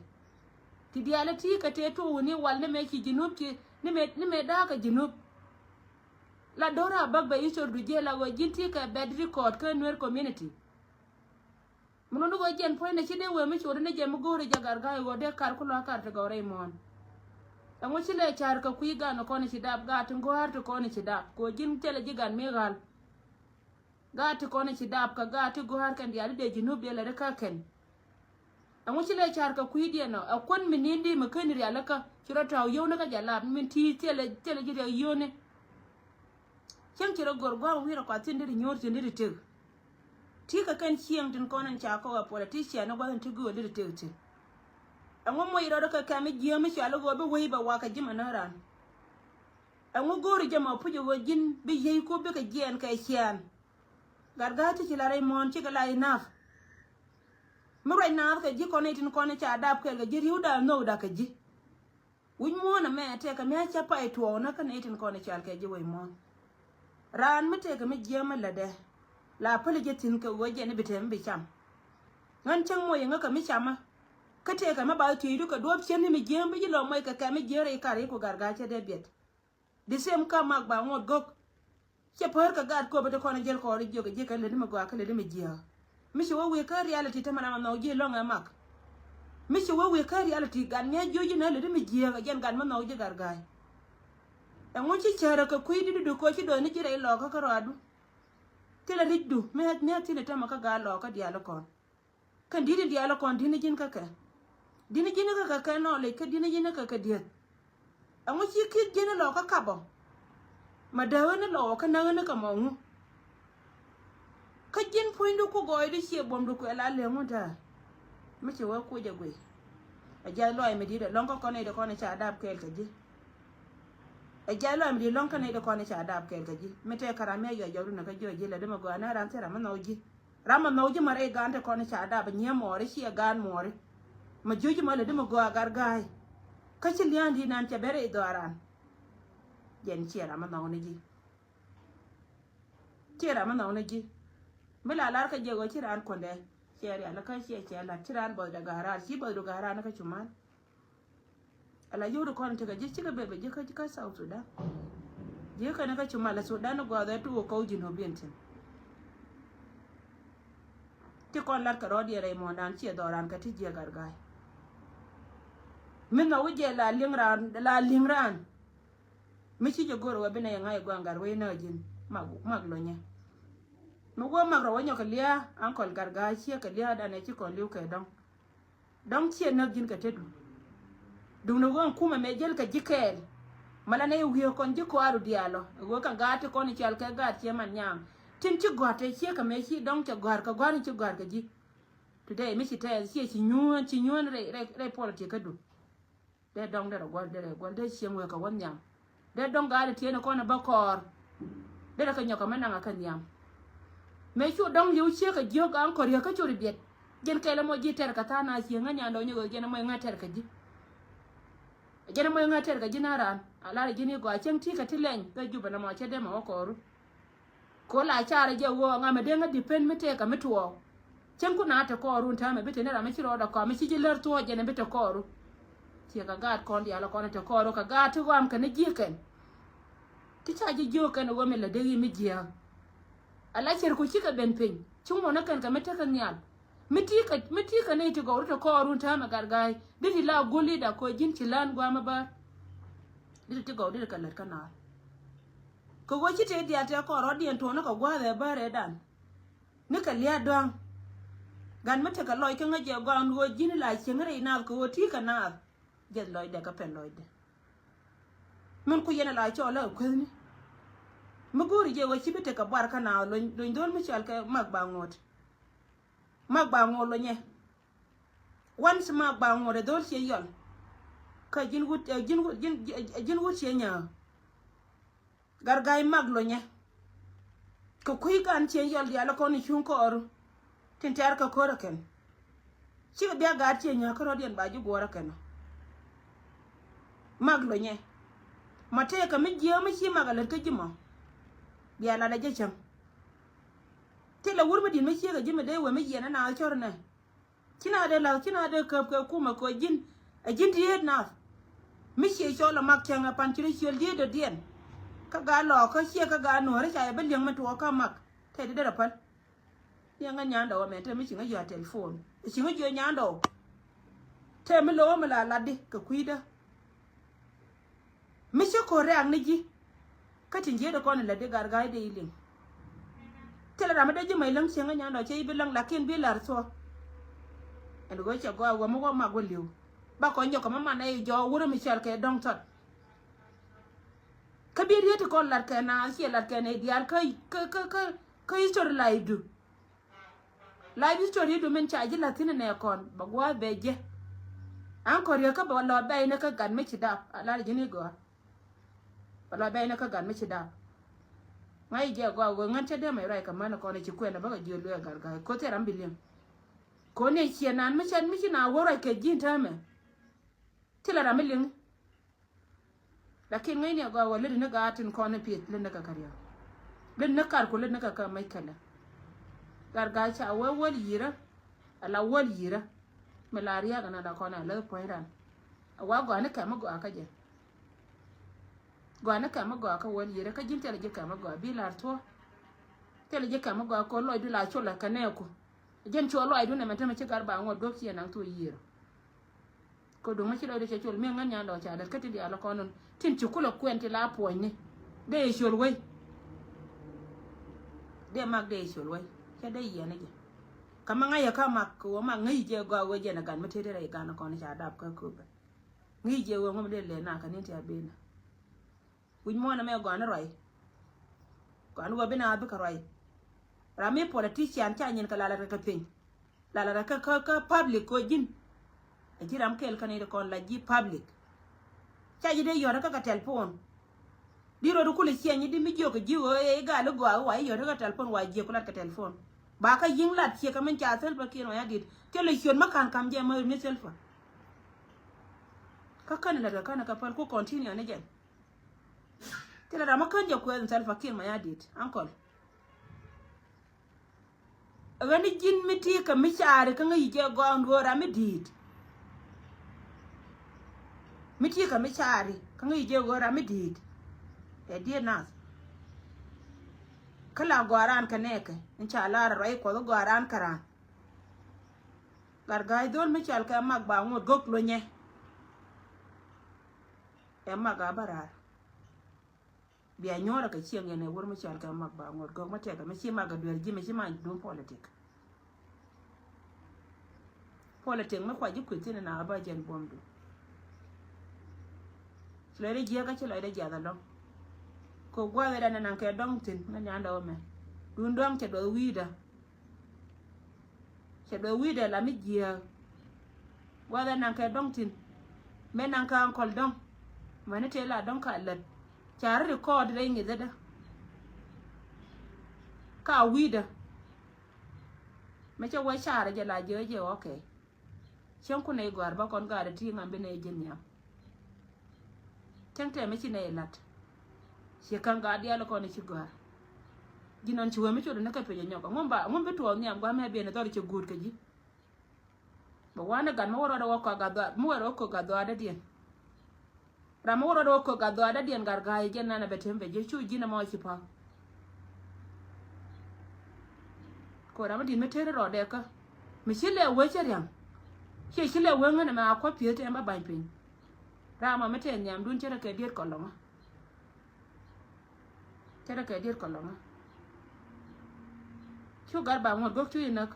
Ti diaal i̱ ti kɛ tëë tuɔɔk wuni wal ni mëë ci Junub ci ni mëë, ni mëë da̱a̱k kɛ Junub. La do̱r a bäk bɛ i̱ cor du jiɛ la ɣöö ji̱n ti kɛ bad record kä Nuer community. Mi luni ɣöö jɛn puɔ̱nydɛ ci dee wee mi cor ni jɛ mi go̱o̱ri jɛ Garga̱a̱y ɣöö dee kar ku lɔ̱a̱ kar ti gɔw rɛy muɔ̱ɔ̱n. Ɛŋu ci lɛ ca̱r kɛ kui̱ gan kɔn ci dap gaat ti gɔ̱a̱r ti kɔn ci dap kɛ ɣöö ji̱n thilɛ ji̱ gan mi ɣa̱l. Gaat ti kɔn ci dap kɛ gaat ti gɔ̱a̱r kɛn diaal i̱ dee Junub dee lɛ ri kä kɛn. Ɛŋu ci lɛ ca̱r kɛ kui̱diɛn ɔ ɛ kuän mi ni̱n di mi ken rialikä ci rɔ tɔ̱ yio̱wni kä jɛ lap min ti thilɛ, thilɛ ji̱ riɛk yio̱wni. Cieŋ ci rɔ gör gua̱a̱m wi̱i̱ rɔ kɔath thi̱n di ri nyuur thi̱n di ri tëk. Ti kɛ kɛn cieŋ tin kɔn in ca kɔk ɛ politician ni gua̱th in ti gööl di ri tëk thi̱n. Ɛŋu moc rɔɔdɛ kɛ kɛm i̱ jiääm i̱ cɔal i̱ ɣöö bi wei bɛ wak kɛ ji̱ mɛ nä ran. Ɛŋu go̱o̱ri jɛ mɔ puc i̱ ɣöö ji̱n bi yiey kop bikɛ jiɛɛn kɛ ciɛɛn. Gat ga̱a̱c ti ci la rɛy muɔ̱ɔ̱n cikɛ la enough. Mi ruac naath kɛ ji̱ kɔn i̱ tin kɔn i̱ ca dap kɛɛl kɛ ji̱ ri̱wda nhökda kɛ ji̱. Wi̱c muɔ̱ɔ̱n ɛmɛ tëëkɛ mi a cä pay tuɔɔknä kä nɛy tin kɔn i̱ cɔal kɛ ji̱ wec muɔ̱ɔ̱n. Raan mi tëëkɛ mi jiääm mi lätdɛ la päli jɛ thi̱n kɛ ɣöö jɛn i̱ bi tɛm i̱ bi cam. Ɣän cäŋ moc iŋä kɛ mi camä. Kä tëëkɛ mi ba thiecdu kɛ duɔ̱ɔ̱p cien ni mi jiääm bi ji̱ lɔ moc kɛ kɛ mi jiääm rɛy kar i̱ ku Gat Ga̱a̱c cä dee biɛt. The same kä Mak Ba Ŋot Gök. Cɛ päär kɛ gaat Köpɛ ti kɔn jiɛl kɔɔr jiök ji̱ kɛ lätdi mi gɔaa kä lätdi mi jiääk. Mi ci wä wi̱i̱ kä reality te mi ram a nhɔk ji̱ lɔ̱ŋ ɛ Mak. Mi ci wä wi̱i̱ kä reality gat mi a jiöc ji̱ nä lätdi mi jiääk ɛ jɛn gat mi nhɔk ji̱ Gat Ga̱a̱c. Ɛŋu ci cärä kɛ kui̱ di̱t dudu kɛ ci dɔ̱ɔ̱ni ji̱ rɛy lɔɔkä kä rɔadu. Thilɛ ri̱cdu mi a, mi a thi̱n ɛ tämɛ kä gaat lɔɔkä diaal kɔn. Kɛn di̱t in diaal kɔn di̱t ni ji̱n kä kɛ. Di̱n ji̱n kä kɛ kɛ knowledge, kä di̱n ji̱n kä kɛ dieth. Ɛŋu ci ki̱th ji̱n lɔ kä kapɔ? Ma dee ɣän lɔ kä näk ɣän kä mɔ ŋu? Kä ji̱n puɔ̱nydu ku gɔɔydu ciɛ buɔ̱mdu kuɛ la lëŋ wun tɛɛ. Mi ci wee kuc ɛ guiy. Ɛ jiath lɔaac mi di̱i̱t ɛlɔ̱ŋ kä kɔn i̱ di kɔn i̱ ca dap kɛɛl kɛ ji̱. Ɛ jiath lɔaac mi di̱i̱t ɛlɔ̱ŋ kä nɛy di kɔn i̱ ca dap kɛɛl kɛ ji̱. Mi tëë kä ram mi a yɔc jɔwdu ni kä jiɔ ji̱ lɛ di mi gɔaa ni ram thil ram mi nhɔk ji̱. Ram mi nhɔk ji̱ ma rɛy gaan ti kɔn i̱ ca dap ɛ nyiee muɔɔri ciɛ gaan muɔɔri. Ma jiöc ma lɛ di mi gɔaa gar ga̱a̱y. Kä ci lia̱a̱n di̱i̱t nan cɛ ben rɛy dhɔaaran. Jɛn ciɛ ram mi nhɔk ni ji̱. Ciɛ ram mi nhɔk ni ji̱. Mi la lar kä jiɛ ɣöö ci raan kuɔndɛ. Ciɛ rial kä ciɛ ciɛ lat ci raan bɔth dɛ ga̱a̱r raan ci bɔth du ga̱a̱r raan kä cuman. Ala yio̱w di kɔn tekɛ ji̱ cikɛ bebe ji̱ kä kä South Sudan. Ji̱ kä ni kä cuman la Sudan ni gua̱a̱th ɛ tuuk kä ji̱ nɔ biɛn tin. Ti kɔn lat kɛ rɔɔdiɛn rɛy muɔ̱ɔ̱ndan ciɛ dhɔran kɛ ti jiɛ gat ga̱a̱y. Mi nhɔk wi̱c jɛ la liŋ raan la liŋ raan. Mi ci jɛ go̱r wä bi nɛ yɛ ŋa̱c ɛ gua̱a̱ŋ gat wee nä ji̱n mak mak lonyɛ. Mi wä mak rɔ wä nyɔk kɛ lia̱a̱ ankɔl gat ga̱a̱y ciɛ kɛ lia̱a̱ danɛ ci kɔn li̱w kɛ dɔ̱ŋ. Dɔ̱ŋ ciɛ näk ji̱n kɛ tetdu. Duundɛ ɣöö ɛn kumɛ mëë jäl kɛ ji̱ kɛɛl. Mɛ la nɛy wiee kɔn ji̱ kɔaaru diaalɔ ɛ ɣöö kɛ gaat ti kɔn i̱ cɔal kɛ gaat ciɛ man nyaam. Tin ci gɔ̱a̱r te ciek kɛ mëë ci dɔ̱ŋ cɛ gɔ̱a̱r kɛ gɔ̱a̱r in ci gɔ̱a̱r kɛ ji̱. Today mi ci tɛɛth ciɛ ci nyuɔ̱ɔ̱n ci nyuɔ̱ɔ̱n rɛy rɛy rɛy politik kädu. Dee dɔ̱ŋ derɛ gua̱l derɛ gua̱l dee cieŋ wee kɛ wä nhiam. Dee dɔ̱ŋ gaat i̱ tieen i̱ kɔn i̱ bä kɔɔr. Derɛ kɛ nyɔk kɛ mɛ naŋ a kɛ nhiam. Mëë cu dɔ̱ŋ li̱w ciek kɛ jiök an kɔr yɛ kä cu ri biɛt. Jɛn kɛl ɛmɔ ji̱ tɛr kɛ tha̱a̱ŋ na cieŋ ŋä nyan dɔ̱ŋ nyɔk kɛ jɛn ɛmɔ i̱ ŋä tɛr kɛ ji̱. Jɛn ɛmɔ i̱ ŋä tɛr kɛ ji̱ na raan a lar ji̱n i̱ gɔaa cieŋ ti̱i̱ kɛ ti lɛny kɛ Jubɛ nɔmɔ cɛ dee mɛ wä kɔɔru. Ko la carɛ jɛ wä ŋa mɛ dee ŋä dipen mi tëëkä mi tuɔɔk. Cieŋ ku na te kɔɔru in täämɛ bi te ni ram mi ci rɔɔdɛ kɔam mi ci ji̱ lär thuɔɔk jɛn bi te kɔɔru. Ciɛ kɛ gaat kɔn diaal kɔn te kɔɔru kɛ gaat ti ɣɔam kɛn ji̱ kɛn. Ti ca ji̱ jiök kɛn ɣöö mi la dee i̱ mi jiääk. Ala cir ku cikɛ ben piny ci ŋuɔ̱nä kɛn kɛ mi tekɛ nhial. Mi ti kɛ mi ti kɛ nɛy ti gɔw ri te kɔɔru in täämɛ gat ga̱a̱y di ti la go̱l i̱ da kɔ ji̱n ci län gua̱a̱mɛ bäär. Di ti gɔw di ti kɛ lät kä naath. Kɛ ɣöö ci tëë diaal tëë kɔn rɔ̱diɛn tuɔɔni kɛ gua̱a̱th ɛ bäär ëëdan. Ni kɛ lia̱a̱ dɔ̱a̱ŋ. Gat mi tekɛ lɔc kä ŋäc jɛ gɔaa ni ɣöö ji̱n la cieŋ rɛy naath kɛ ɣöö ti̱i̱ kɛ naath. Jiɛth lɔcdɛ kä pɛn lɔcdɛ. Min ku yɛn a la cɔɔl ɛ kuethni. Mi go̱o̱ri jɛ ɣöö ci bi tekɛ buar kä naath lony lony dho̱l mi cɔal kɛ mak ba ŋuɔ̱t. Mak ba ŋuɔ̱t lonyɛ. Once mak ba ŋuɔ̱t ɛ dho̱l ciɛ yɔl. Kä ji̱n wut ɛ ji̱n wut ji̱n ji̱n wut ciɛ nyääk. Gat ga̱a̱y mak lonyɛ. Kɛ kui̱ gan ciɛ yɔl diaal kɔn i̱ cuŋ kɔɔru. Tin tɛ̈r kɛ ko̱r ɛ kɛn. Cikɛ bia gaat ciɛ nyääk kärɔ̱diɛn ba ji̱ guɔ̱ɔ̱r ɛ kɛn ɔ. Mak lonyɛ. Ma tëëkɛ mi jiääk mi ci mak a lät kä ji̱ mɔ. Bia lat a jɛ cäŋ. Thilɛ wur mi di̱t mi ciek a ji̱ mi dee wee mi yiɛn a naath cɔr nɛ. Ci na dee la̱th ci na dee käp kɛ kumɛ kɛ ji̱n. Ɛ ji̱n ti yet naath. Mi cie cɔl a mak cäŋ a pan ci rɔ ciöl ji̱ dɔ̱diɛn. Kä gaa lɔɔkä ciɛ kä gaa nuɔ̱ɔ̱ri ca yɛ bi liɛŋ mi tuɔɔk kä mak. Tɛ di derɛ päl. Yɛ ŋä nyandɛ wä mɛ tɛ mi ci ŋä yɔa telephone. Ci ŋä jiö nyandɛ wä. Tɛ mi lo̱wä mi la latdi kɛ kui̱dä. Mi ci ko̱r rɛ̈ɛ̈k ni ji̱. Kä tin ji̱ dee kɔn in lät di gat ga̱a̱c dee i̱ liŋ. Thilɛ ram mi dee ji̱ mɛc läŋ cieŋ kä nyandɛ wä cɛ i̱ bi läŋ lakin bi la̱r thuɔ̱k. Ɛn ɣöö cɛ gɔaa wä mi wä mak wä li̱w. Ba kɔn jɔk kɛ mi man ɛ i̱ jɔɔk wurä mi cɔal kɛ dɔ̱ŋ thɔt. Kä bi riet ti kɔn lat kɛ na ciɛ lat kɛ nɛ diaal kä kä kä kä history life du. Life history du min ca ji̱ la̱th thi̱n nɛ kɔn bɛ gua̱a̱th bɛ jɛ. An kɔn riek kä bɛ lɔ bɛy ni kä gat mi ci dap a lar ji̱ ni gɔaa. Bɛ lɔ bɛy ni kä gat mi ci dap. Ŋa̱c jɛ gɔaa wee ŋän cä dee mɛ ruac kɛ män kɔn ci kuɛn a bä kɛ jiöl luee gat gat koth thil ram bi liŋ. Kɔn ni ciɛ nan mi cɛ mi ci na wä ruac kɛ ji̱n täämɛ. Thilɛ ram mi liŋ. Lakin ŋäcni a gɔaa wä lät ni gaat tin kɔn ni pieth lät ni kɛ kɛ ria̱a̱k. Lät ni kar ku lät ni kɛ kɛ mec kɛlɛ. Gat gaa ca wee wäl yi̱rä. Ala wäl yi̱rä. Mi la ria̱a̱k ɛn ala kɔn a läth puɔ̱ny ran. A wa gɔaa ni kɛm mi gɔaa kä jɛ. Gɔaa ni kɛm mi gɔaa kä wäl yi̱rä kä ji̱n thilɛ ji̱ kɛm mi gɔaa bi lar thuɔ̱k. Thilɛ ji̱ kɛm mi gɔaa kɛ lɔcdu la colɛ kɛ nɛɛku. Jɛn cuɔ lɔcdu nɛmɛ tämɛ ci gat ba ŋuɔt duɔ̱p ci ɛ naŋ thuɔ̱k yi̱rä. Kɛ duŋ mi ci lɔcdɛ cɛ col mi ŋän nyan dɔɔk ca lät kä ti diaal kɔn nun tin ci kulɛ kuɛn ti la puɔ̱nyni. Dee col wei. Dee mak dee col wei cɛ dee yiɛn ni jɛ. Ama ŋa̱c yɛ kä mak kɛ wä mak ŋäc jɛ gɔaa wä jɛn a gan mi tëë tëë rɛy gan kɔn ca dap kä köpɛ. Ŋäc jɛ wä ŋum dee lɛ na kɛ ni ti a ben. Wi̱c muɔ̱ɔ̱n ɛmɛ gɔaa ni ruac. Gɔaa ni wä bi na bikɛ ruac. Ram mi politician ca nyin kɛ lalɛ rɛ kɛ piny. Lalɛ rɛ kä kä kä public kɛ ji̱n. A ji̱ ram kɛl kä ni ti kɔn la ji̱ public. Ca ji̱ dee yɔ̱t kä kɛ telephone. Di rot kulɛ ciɛ nyi di mi jiök kɛ ji̱ ɣöö ëë gal i̱ gɔaa i̱ wa i̱ yɔ̱t kä telephone wa jiök lat kɛ telephone. Ba kä yi̱ŋ lat ciɛ kɛ min ca Salva Kiir Mayardit. Thilɛ ciöt mä ka̱n ka̱m jɛ mä mi Salva. Kä kän lat kɛ kän kɛ päl ku continue ni jɛn. Thilɛ ram mä kän jɛ kuɛth in Salva Kiir Mayardit. Uncle. Ɣän ji̱n mi ti kɛ mi caari kä ŋäc jɛ gɔaa ɣöö ram mi di̱i̱t. Mi ti kɛ mi caari kä ŋäc jɛ ɣöö ram mi di̱i̱t. Ɛ diet nath. Kä la gɔaa raan kɛ nɛɛkɛ in ca lar ruac kuɔth gɔaa raan kɛ raan. Gat ga̱a̱c dhol mi cɔal kɛ mak ba ŋot gök lonyɛ. Ɛ mak a bä raar. Bia nyuɔrɛ kɛ cieŋ yɛn ɛ wur mi cɔal kɛ mak ba ŋot gök mi tɛkɛ mi ci mak a duer ji̱ mi ci mak duŋ politik. Politik mi kua ji̱ kui̱ thi̱n na ba jɛn buɔ̱mdu. Ci lɔcdɛ jiääk kä ci lɔcdɛ jiath alɔŋ. Kɛ gua̱a̱th ɛ dan ɛ naŋ kɛ dɔŋ thi̱n ŋä nyandɛ wä mɛ. Duun dɔŋ cɛ duɔth wi̱i̱dä. Cɛ duɔth wi̱i̱dɛ la mi jiääk. Gua̱a̱th ɛ naŋ kɛ dɔ̱ŋ thi̱n. Mëë naŋ kɛ ankɔl dɔ̱ŋ. Mäni tëë la dɔ̱ŋ ka lät. Ca ri record rɛy ŋi̱thädä. Ka wi̱i̱dä. Mëë cɛ wä carɛ jɛ la jiääk jɛ, okay. Cieŋ kun nɛy gɔ̱a̱r bä kɔn gaat ti ŋa̱m bi nɛy ji̱n nhiam. Cäŋ tɛmɛ ci nɛy lat. Ciɛ ka̱ŋ gaat diaal kɔn ci gɔ̱a̱r. Ji̱n ɔn ci wee mi cot ni kä pec ɛ nyɔk. Ŋum ba, ŋum bi tuɔɔk nhiam gua̱a̱mɛ biɛn dhɔr cɛ guut kɛ ji̱. Bɛ wanɛ gat mi wä rɔɔdɛ wä kɔ gat dhɔaar, mi wä rɔɔdɛ wä kɔ gat dhɔaar dädiɛn. Ram mi wä rɔɔdɛ wä kɔ gat dhɔaar dädiɛn gat ga̱a̱c jɛn nanɛ bɛ tem bɛ ji̱ cu ji̱n ɛmɔ ci pa̱a̱k. Kɛ ram mi di̱t mi tëër rɔɔdɛ kä mi ci lɛ wee cɛ ria̱ŋ. Ciɛ ci lɛ wee ŋän ɛmɛ a kuɔth pi̱eth tɛm bä ba̱ny piny. Ram ɔ mi tɛɛth nhiamdun cɛ rɛ kɛ diet kɔlɔŋä. Cɛ rɛ kɛ diet kɔlɔŋä. Cu gat ba ŋuɔ̱t gök cu inäk.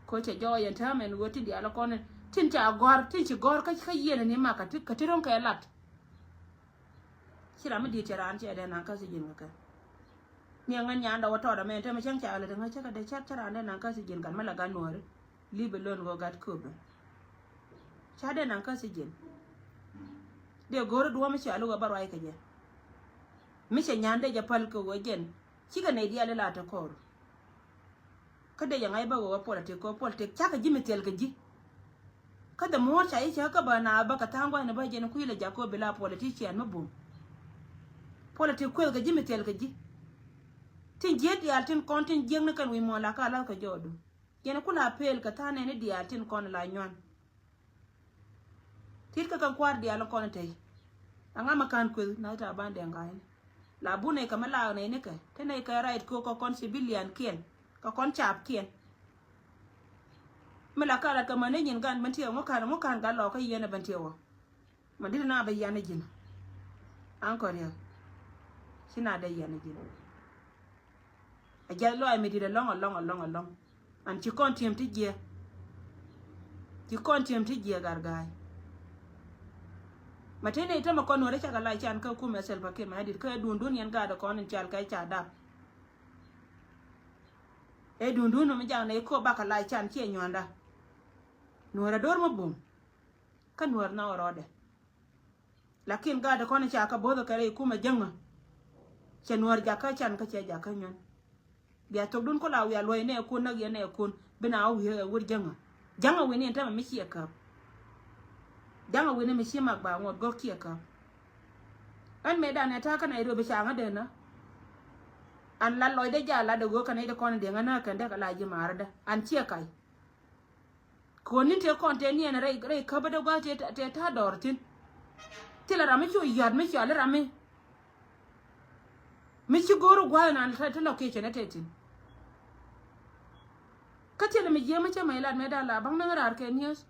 Ko cɛ jɔɔc ɛn täämɛ ɛn ɣöö tin diaal kɔn tin ca gɔ̱r, tin ci gɔ̱r kä, kä yieen ɛn imak kä ti, kä ti ro̱ŋ kɛ lat. Ci ram mi di̱i̱t cɛ raan cɛ dee naŋ kä thi̱ji̱n kɛ kɛ. Ni ɛŋä nyandɛ wä tɔɔt amɛ ɛn täämɛ cäŋ ca lät ɛŋä cä kɛ dee cä, cä raan dee naŋ kä thi̱ji̱n gat mä la gat nuɔ̱ɔ̱ri. Leave alone ɣöö gat köpɛ. Ca dee naŋ kä thi̱ji̱n. Dee go̱o̱ri duɔ̱ɔ̱m mi ca luk ɛ bä ruac kɛ jɛ. Mi cɛ nyan dee jɛ päl kɛ ɣöö jɛn cikɛ nɛy diaal ila te kɔɔr. Kä dee jɛ ŋa̱c bä ɣöö ɛ politik kɛ ɣöö politik cakɛ ji̱ mi thil kɛ ji̱. Kä the more ca i̱ cä kä bä na bä kɛ tha̱a̱ŋ gua̱thni bä jɛn kui̱ lɛ jakä ɣöö bi la politician mi bum. Politik kueth kɛ ji̱ mi thil kɛ ji̱. Tin jieth diaal tin kɔn tin jiäkni kɛn wi̱i̱ muɔ̱ɔ̱n la ka la̱th kɛ jɔɔdu. Yɛn ku la pel kɛ tha̱a̱ŋ nɛni diaal tin kɔn la nyuan. Tit kä kɛn kua̱r diaal kɔn tey. Aŋa ma ka̱n kueth na ita ban dɛŋ ga̱a̱cni. La bu nɛy kɛ mi laak nɛy nikɛ te nɛy kɛ right ko kɛ kɔn civilian kiɛn kɛ kɔn caap kiɛn. Mi la ka lat kɛ män ni nyin gan ben tiɛw ŋu ka̱n ŋu ka̱n gat lɔɔk kä yiɛn ɛ ben tiɛw ɔ. Ma dit na bɛ yan ji̱n. An kɔ riɛk. Ci na dee yan ji̱n. A jiath lɔaac mi dit alɔŋ alɔŋ alɔŋ alɔŋ. An ci kɔn tiɛm ti jiɛ. Ci kɔn tiɛm ti jiɛ garga̱a̱c. Ma te nɛy tämɛ kɔn nuɔ̱ɔ̱rä cakɛ lac can kä kumɛ Salva Kiir Mayardit kä dundun yɛn gaat kɔn in cal kɛ ca dap. Ɛ dundun mi jak nɛy kop bakɛ lac can ciɛ nyuanda. Nuɔ̱ɔ̱rä do̱r mi bum. Kä nuɔ̱ɔ̱r nhɔk rɔɔdɛ. Lakin gaat kɔn ca kä bo̱th kɛ rɛy kumɛ jäŋä. Cɛ nuɔ̱ɔ̱r jakä can kä cɛ jakä nyuän. Bia thokdun ku la wiaa luɔ̱c nɛɛkun näk yɛn nɛɛkun bi na wä wi̱i̱ ɛ wur jäŋä. Jäŋä wi̱ni ɛn tämɛ mi ciɛ käp. Jäŋä wi̱ni mi ci mak ba ŋuɔt gɔ̱k ciɛ käp. Ɛn mëëdan ɛ ta̱a̱ kä Nairobi ca ŋä denä. An la lɔcdä jaal latdä ɣöö kɛ nɛy ti kɔn in deŋä nääk kɛn däk ala ji̱ maarädä an ciɛ kac. Kɛ ɣöö ni̱n tëë kɔn tëë niɛn rɛy, rɛy käpädä gua̱th tëë, tëë ta̱a̱ dɔɔr thi̱n. Thilɛ ram mi cu yɔ̱a̱t mi cɔal i̱ ram mi. Mi ci go̱o̱r i̱ gua̱th inan te, te location ɛ tëë thi̱n. Kä thilɛ mi jiääk mi cä mɛy lat mëëdan la baŋ näŋ raar kɛ niääth.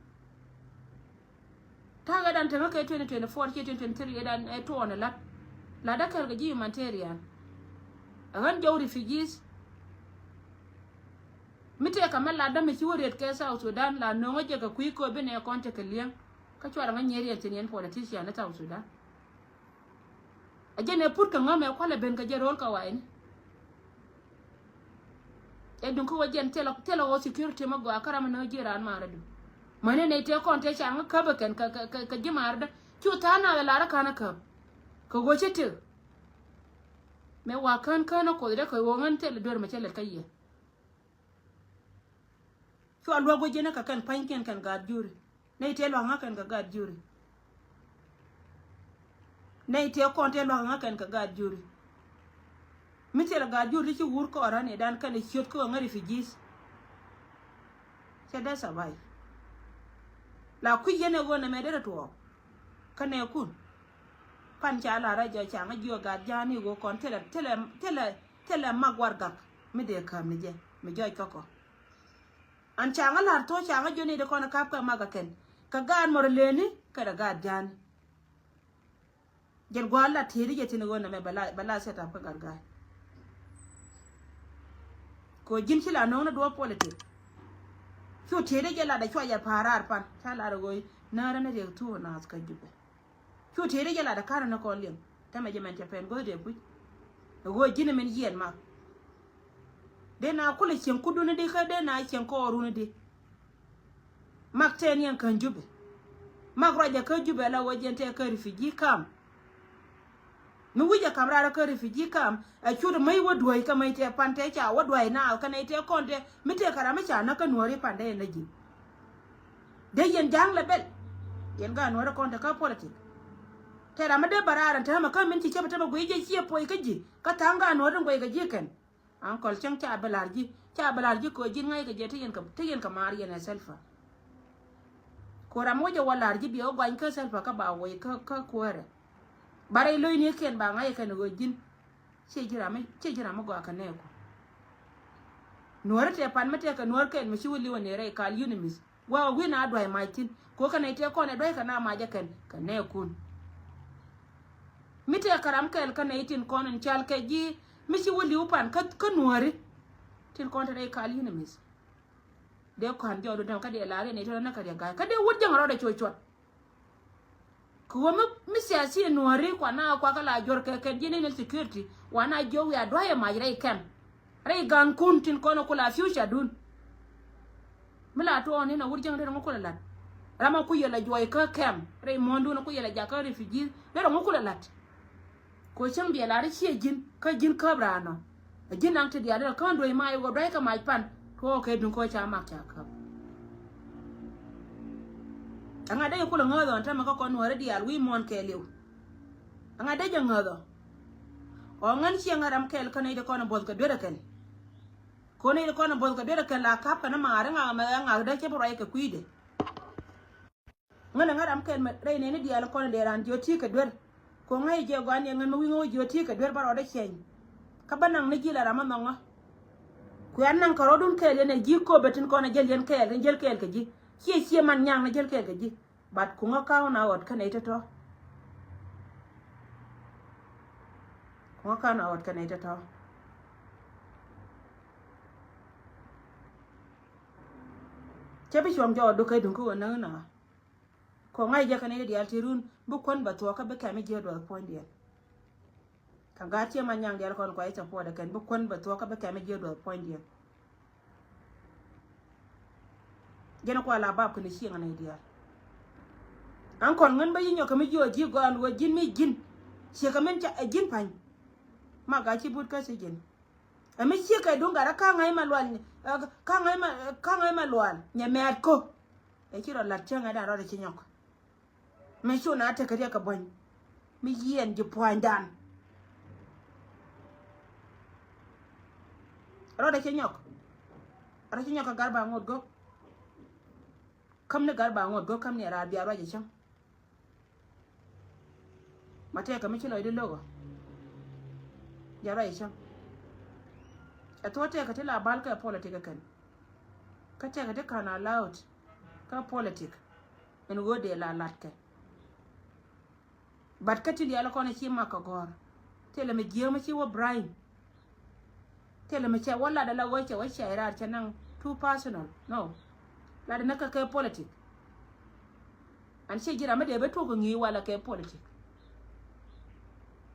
Ta̱a̱ ɣädan te ŋä kɛ twenty twenty-four kiɛ twenty twenty-three ɣädan ɛ tuɔɔn ɛ lat. Latdä kɛl kɛ ji̱ humanitarian. Ɛ ɣän jɔw refugees. Mi tëëkɛ mɛ latdä mi ci wä riet kɛ South Sudan la no̱o̱ŋä jɛ kɛ kui̱ kööb bi nɛ kɔn tekɛ li̱eŋ. Kä cuarɛ ŋä nyier yɛn thi̱n yɛn politician ni South Sudan. A jɛn ɛ put kɛ ŋämɛ kualɛ ben kɛ jɛ ro̱l kɛ wa̱i̱ni. Ɛ duŋ kä wä jɛn thilɛ, thilɛ ɣöö security mɛ gɔaa kä ram ni ji̱ raan ma̱a̱rä du. Mäni nɛy tëë kɔn tëë ca ŋä käpä kɛn kɛ, kɛ, kɛ, kɛ ji̱ ma̱a̱rädä. Cu tha̱a̱ŋ nath ɛ lar ɛ ka̱n ɛ käp. Kɛ ɣöö cä tëë. Mɛ wa kään kään ɛ kuoth dee kɛ ɣöö ŋän thilɛ duer mɛ cä lɛt kä yɛ. Cua luäk guic jɛn ɛ kɛ kɛn pa̱nykiɛn kɛn gaat juri. Nɛy tëë lua̱k ŋä kɛn kɛ gaat juri. Nɛy tëë kɔn tëë lua̱k ŋä kɛn kɛ gaat juri. Mi thilɛ gaat juri ti ci wur kɔɔr ɣän idan kɛn ɛ ciöt kä ɣän ŋä refugees. Cɛ dee survive. La kui̱c yɛn ɛ ɣöö nɛmɛ derɛ tuɔɔk. Kä nɛɛkun. Pan ca lar rɛy jɔc ca ŋä jiök gat ja̱a̱n i̱ ɣöö kɔn thilɛ, thilɛ, thilɛ, thilɛ mak warɛgak mi dee kääp ni jɛ mi jɔc kä kɔ. An ca ŋä lar thuɔ̱k ca ŋä jiök ni di kɔn ɛ ka̱p kɛ mak ɛ kɛn kɛ gaat mɔr lëëni kɛ dɛ gaat ja̱a̱n. Jɛn gua̱a̱r la ti̱i̱t jɛ thi̱n ɣöö nɛmɛ bɛ la, bɛ la set up kä gat ga̱a̱c. Kɛ ɣöö ji̱n ci la no̱o̱ŋ ni duɔ̱ɔ̱p politik. Cu ti̱i̱t jɛ lat ɛ cua jɛ pa̱a̱r raar pan ca lar ɛ ɣöö näärä ni riɛk thuɔ̱ɔ̱k naath kä Jubɛ. Cu ti̱i̱t jɛ lat ɛ ka̱rä ni kɔn liɛŋ. Tɛmɛ jɛ mɛn cɛ pɛn go̱o̱th dee puc. Ɛ ɣöö ji̱n min yiɛn mak. Dee na kulɛ cieŋ kudun di kä dee na cieŋ kɔɔrun di. Mak tɛn yɛn kän Jubɛ. Mak ruacɛ kä Jubɛ la wä jɛn tɛ kä refugee camp. Mi wi̱cɛ kam raar kä refugee camp ɛ cut mäc wä duäc kä mäc tɛ pan tɛ ca wä duäc naath kä nɛy tɛ kɔn tɛ mi tëë kɛ ram mi ca näk kä nuääri pan tɛ yɛn la ji̱n. Dee yɛn ja̱a̱ŋ lɛ bɛl. Yɛn gaat nuääri kɔn tɛ kä politik. Tɛ ram mi dee bä raar ɛn täämɛ kä min ci cäpɛ tämɛ guic jɛ ciɛ puɔc kä ji̱ kä tha̱a̱ŋ gaat nuääri tin guic kɛ ji̱ kɛn. Ankɔl cäŋ ca bɛ la̱r ji̱, ca bɛ la̱r ji̱ kɛ ɣöö ji̱n ŋa̱ckɛ jɛ ti yɛn kɛ, ti yɛn kɛ maar yɛn ɛ Salva. Kɛ ɣöö ram wä jɛ wä la̱r ji̱ biɛ wä guany kä Salva kä ba wä kä, kä kuäärɛ. Ba rɛy lo̱cnikiɛn ba ŋa̱ckɛ kɛn ɣöö ji̱n. Ciɛ ji̱ ram mi, ciɛ ji̱ ram mi gɔaa kɛ nɛɛku. Nuääri tëë pan mi tëëkɛ nuäär kɛn mi ci wä li̱w ɛ ni rɛy kal UNMISS. Gua̱a̱k wi̱i̱ na dua̱c mac thi̱n. Kɛ ɣöö kɛ nɛy tëë kɔn ɛ dua̱c kɛ na mac ɛ kɛn kɛ nɛɛkun. Mi tëë kɛ ram kɛl kä nɛy tin kɔn in cal kɛ ji̱ mi ci wä li̱w pan kä, kä nuääri. Tin kɔn te rɛy kal UNMISS. Dee kɔn jɔɔdu däm kä dee la̱r yɛn nɛy tëë rɔ näk kä riɛk ga̱a̱c kä dee wut jäŋ rɔɔdɛ cuɔc cuɔt. Kɛ ɣöö mi, mi siasi nuääri kuan na kuakä la juɔr kɛ kɛn ji̱ national security. Wa na jiök wiaa dua̱cɛ mac rɛy kɛm. Rɛy gankun tin kɔn ku la future dun. Mi la tuɔɔk ni na wur jäŋ derɛ ŋu kulɛ lat. Ram a ku yɛ la juɔy kä kɛm. Rɛy muɔ̱ndun a ku yɛ la jakä refugee derɛ ŋu kulɛ lat. Ko cäŋ biɛ lar ciɛ ji̱n kä ji̱n käp raan ɔ. A ji̱n naŋ ti diaal derɛ kään duɔy mac wä dua̱c kɛ mac pan. Tuɔɔk kɛ duŋ kɔ ca mak ca käp. Ɛŋa dee kulɛ ŋääth ɔn tämɛ kä kɔn nuääri diaal wi̱i̱ muɔ̱ɔ̱n kɛɛliw. Ɛŋa dee jɛ ŋäth ɔ. Ɔ ŋän ciɛ ŋa̱t ram kɛl kä nɛy ti kɔn ɛ buɔth kɛ duer ɛ kɛn. Kɔn nɛy ti kɔn ɛ buɔth kɛ duer ɛ kɛn la ka̱p kɛn ɛ ma̱a̱r ŋa̱k mɛ ŋa̱k dee cɛ bi ruac kɛ kui̱dɛ. Ŋän ɛ ŋa̱t ram kɛl mɛ rɛy nɛy ni diaal kɔn ɛ dee raan ji̱ ɔ ti̱i̱ kɛ duer. Kɔn ŋa̱c jɛ gɔaa ni ɛ ŋän mɛ wi̱i̱ ŋä wä ji̱ ɔ ti̱i̱ kɛ duer ba rɔɔdɛ ciɛny. Kä bä naŋ ni ji̱ la ram ɛ nhɔŋä. Kuɛ naŋ kɛ rɔɔdun kɛɛl yɛn ɛ ji̱ köpɛ tin kɔn ɛ jäl yɛn kɛɛl, ni jäl kɛɛl kɛ ji̱. Ciɛ ciɛ man nyaŋ ni jäl kɛɛl kɛ ji̱. But kuŋä ka̱n a ɣɔt kɛnɛ i̱ tɔ̱tɔ̱. Kuŋä ka̱n a ɣɔt kɛnɛ i̱ tɔ̱tɔ̱. Cä bi cuɔ̱ŋ jɔɔk dukä duŋ kä ɣöö näk inɔ. Kɛ ŋa̱c jɛ kɛnɛ i̱ diaal ti run bi kuän bɛ thuɔ̱k kä bi kɛm i̱ jiääk duɔth puɔ̱nydiɛn. Kɛ gaat ciɛ ma nyaŋ diaal kɔn kua i̱ support ɛ kɛn bi kuän bɛ thuɔ̱k kä bi kɛm i̱ jiääk duɔth puɔ̱nydiɛn. Jɛn kua la bap kɛn cieŋ nɛy diaal. Ankɔl ŋän bä yi nyɔk kɛ mi jiɔ ji̱ gɔaan wä ji̱n mi ji̱n. Ciɛ kɛ min ca ɛ ji̱n pa̱ny. Mak a ci but kä ci ji̱n. Ɛ mi ciek kɛ duŋ gat ɛ ka̱ŋ ŋa̱c ma lual, ɛ, ka̱ŋ ŋa̱c ma, ka̱ŋ ŋa̱c ma lual nyɛ mɛɛt ko. Ɛ ci rɔ lat cäŋ ɛ dan rɔɔdɛ ci nyɔk. Mi cu na tekɛ riɛk kɛ buɔ̱ny mi yiɛn ji̱ pua̱nydan. Rɔɔdɛ ci nyɔk. Rɔɔdɛ ci nyɔk kɛ gar ba ŋot gök. Käm ni gar ba ŋot gök käm ni ɛ raar bia ruac ɛ cäŋ. Ma tɛɛkä mi ci lɔcdi lo̱k ɔ. Jɛ ruac cäŋ. Ɛ thuɔ̱k tɛɛkä ti la bal kɛ politik ɛ kɛn. Kä tɛɛkä ti ka̱n a laut kä politik. Ɛn ɣöö dee la latkɛ. But kä ti diaal kɔn ci mak kɛ gɔ̱r. Thilɛ mi jiääk mi ci wä Ibrahim. Thilɛ mi cɛ wä lat ala ɣöö cɛ wä cɛ raar cɛ naŋ Too personal. No. Lat ni kɛ kɛ politic. An ciɛ ji̱ ram mi dee bɛ tuɔk kɛ ŋi̱i̱c walɛ kɛ politic.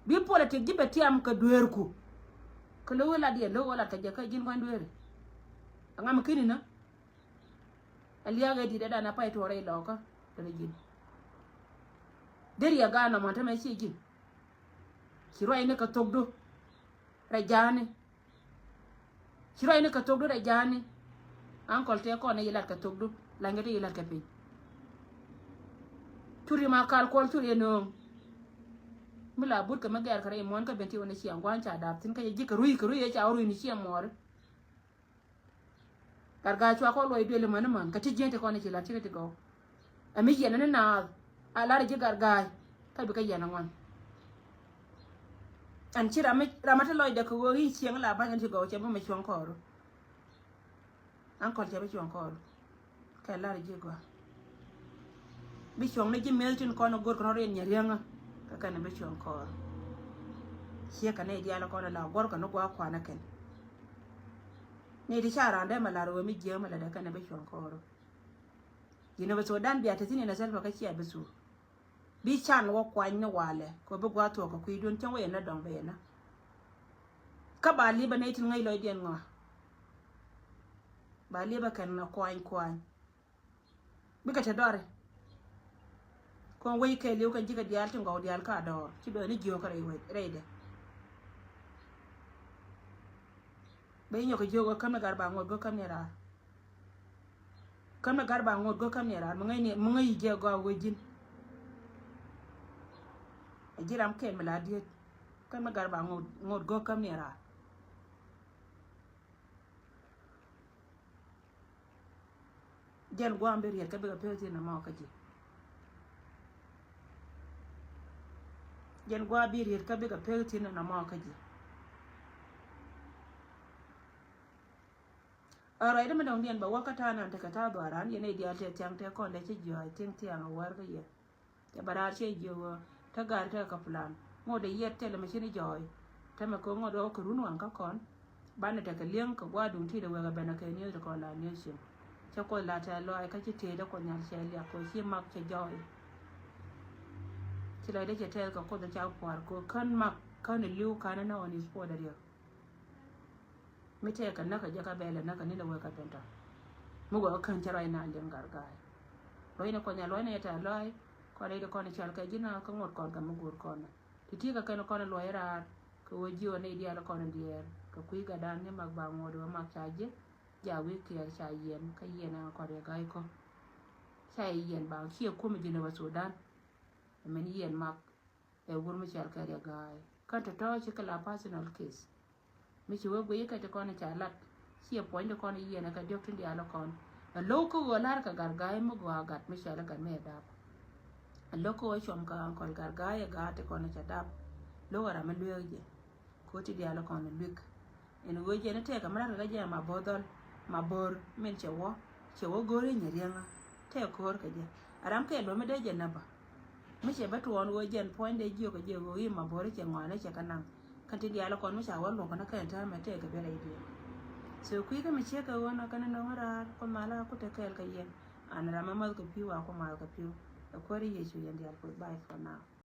Bi politic ji̱ bɛ tiam kɛ dueerku. Kɛ lo̱k lat yɛn lo̱k lat kɛ jɛ kä ji̱n gua̱n dueeri. Aŋa mi kini na. Ɛ liak ɛ di̱t ɛ dan a pay tuɔɔrɛ ilɔkä. Kɛ ni ji̱n. Deri a gaan nɔmɔ tämɛ ciɛ ji̱n. Ci ruacni kɛ thokdu rɛ ja̱a̱ni. Ci ruacni kɛ thokdu rɛ ja̱a̱ni. Ankɔl tëë kɔn ni yi lat kɛ thokdu la̱nykä ti yi lat kɛ piny. Curi ma kal kuɔl curi ɛ nööŋ. Mi la but kɛ mi gɛr kɛ rɛy muɔ̱ɔ̱n kä ben ti wä ni ciɛ ŋuan ca dap thi̱n kä jɛ ji̱ kɛ rui̱ kɛ rui̱ ɛ ca wä rui̱ ni ciɛ muɔɔri. Garga̱a̱c cua kɔn luɔc duël imäni män kä ti jiɛn ti kɔn i̱ ci la̱t cikɛ ti gɔw. Ɛ mi yiɛn ni naath a la̱r ji̱ Garga̱a̱c kä bi kä yiɛn aŋuan. Ɛn ci ram mi ram mi ti lɔcdɛ kɛ ɣöö i̱ cieŋ la ba̱ny ɛn ci gɔw cɛ bi mi cuɔ̱ŋ kɔɔru. Ankɔl cɛ bi cuɔ̱ŋ kɔɔru. Kɛ lar ji̱ gɔaa. Bi cuɔ̱ŋ ni ji̱ mëth tin kɔn go̱r kɔn riɛn nyɛ riäŋä. Kɛ kɛn bi cuɔ̱ŋ kɔɔr. Ciɛ kɛ ni diaal kɔn la guɔ̱r kɛ ni gua̱a̱ kuanä kɛn. Ni ti ca raan dee mɛ lar wee mi jiääk mɛ la dee kɛn bi cuɔ̱ŋ kɔɔr. Ji̱n bi thok dan bia te thi̱n in a Salva kä cia bi thur. Bi can wä kuany ni walɛ kɛ bi gua̱a̱ thuɔ̱k kɛ kui̱ duun cäŋ wee yɛn ni dɔ̱ŋ bɛ yɛn ni. Kä ba li̱p a nɛy tin ŋäc lɔcdiɛn ŋɔa. Ba li̱p a kɛn a kuany kuany. Bikɛ te dɔri. Kɔn wec kɛɛliw kɛn ji̱ kɛ diaal ti ŋɔw diaal ka dɔɔr ci bɛ ni jiök rɛy wec rɛydɛ. Bɛ inyɔk kɛ jiök wä käm ni gar ba ŋot go̱ käm ni raar. Käm ni gar ba ŋot go̱ käm ni raar mi ŋäc ni mi ŋäc yi jiɛ gɔaa wec ji̱n. Ɛ ji̱ ram kɛɛl mi la diet käm ni gar ba ŋot ŋot go̱ käm ni raar. Jɛn gua̱a̱ bi riet kä bikɛ pek thi̱n nɔmɔ kä ji̱. Jɛn gua̱a̱ bi riet kä bikɛ pek thi̱n nɔmɔ kä ji̱. Ɛ ruacdä mi dɔ̱ŋ diɛn bɛ wä kä ta̱a̱ nan tekɛ ta̱a̱ dhuaaran yɛn nɛy diaal tɛ thiaŋ tɛ kɔn dee ci jiɔ̱ɔ̱c thi̱n thiaŋ ɛ wäär kä yɛ. Cɛ bɛ raar ciɛ jiök ɣöö te gaari tekɛ kɛ plan. Ŋot dee yiɛt thilɛ mɛ ci ni jɔɔy. Te mɛ kɛ ŋot ɣɔw kɛ run waŋ kä kɔn. Banɛ tekɛ li̱eŋ kɛ gua̱a̱r duŋ ti̱i̱t ɛ wek ɛ ben ɛ kɛ niöth ti kɔn la niöth cieŋ. Cɛ Kuoth la tɛ̈th lɔaac kä ci tëëdä Kuoth Nhial cɛ liak kɛ ɣöö ci mak cɛ jɔɔy. Ci lɔcdä cɛ tɛth kɛ Kuoth ca pua̱a̱r kɛ ɣöö kän mak kän li̱w ka̱n ni on his spot ɛ riɛk. Mi tëëkɛ näk kɛ jɛ kä bɛl ɛ näk kɛ ni̱n ɛ wek kɛ ben tɔ̱. Mi wek kä kän cä ruac naath liŋ Garga̱a̱c. Ruac ni Kuɔth Nhial luɔc ni yɛ tɛ̈th lɔaac kɔn rɛy ti kɔn i̱ cɔal kɛ ji̱ naath kä ŋot kɔn kɛ mi go̱o̱r kɔn. Ti ti kɛ kɛn kɔn i̱ luɔc raar kɛ ɣöö ji̱ ɣän nɛy diaal kɔn i̱ diɛɛr kɛ kui̱ gatdan ni mak ba ŋot ɣöö mak ca ji̱. Ja wi̱i̱ kiɛɛr ca yiɛn kä yiɛn ɛn kɔn riɛk ga̱a̱c kɔ. Ca yiɛn ba ciɛ kuɔ̱m i̱ ji̱n ɛ wä Sudan. Ɛ mɛn yiɛn mak. Ɛ wur mi cɔal kɛ Riɛk Ga̱a̱y. Kä tɔ̱tɔ̱ ci kɛ la personal case. Mi ci wee guiy kɛ ti kɔn ca lat. Ciɛ puɔ̱ny ti kɔn yiɛn kɛ diɔ̱k tin diaal kɔn. Ɛ lo̱k kä ɣöö la̱r kɛ Gat Ga̱a̱y mi gɔaa gat mi cɔal i̱ gat mi ɛ dap. Ɛ lo̱k kä ɣöö cuɔm kɛ ankɔl Gat Ga̱a̱y ɛ gaat ti kɔn ca dap. Lo̱k ɛ ram mi lueek jɛ. Kɛ ɣöö ti diaal kɔn luek. Ɛn ɣöö jɛn tɛkɛ mi lat kɛ jɛ Mabor dhɔl, Mabor min cɛ wä, cɛ wä go̱o̱ri nyɛ riɛŋä. Tɛk ko̱o̱r kɛ jɛ. A ram kɛ luɔ̱m mi dee jɛ näbä. Mi cɛ bä tuɔɔn ɣöö jɛn puɔ̱ny dee jiök kɛ jɛ ɣöö i̱ Mabor cɛ ŋɔaani cɛ kɛ naŋ. Kɛn ti diaal kɔn mi ca wä luɔ̱k kɛn kɛn täämɛ tɛk kɛ bɛ rɛy diɛn. So kui̱ kä mi ciek kɛ ɣöö na kɛn nɔŋ raar kɔ mal a ku te kɛɛl kɛ yɛn. An ram a mäth kɛ pi̱w a ku mal kɛ pi̱w. Ɛ kuäär Yecu yɛn diaal puɔth. Bye for now.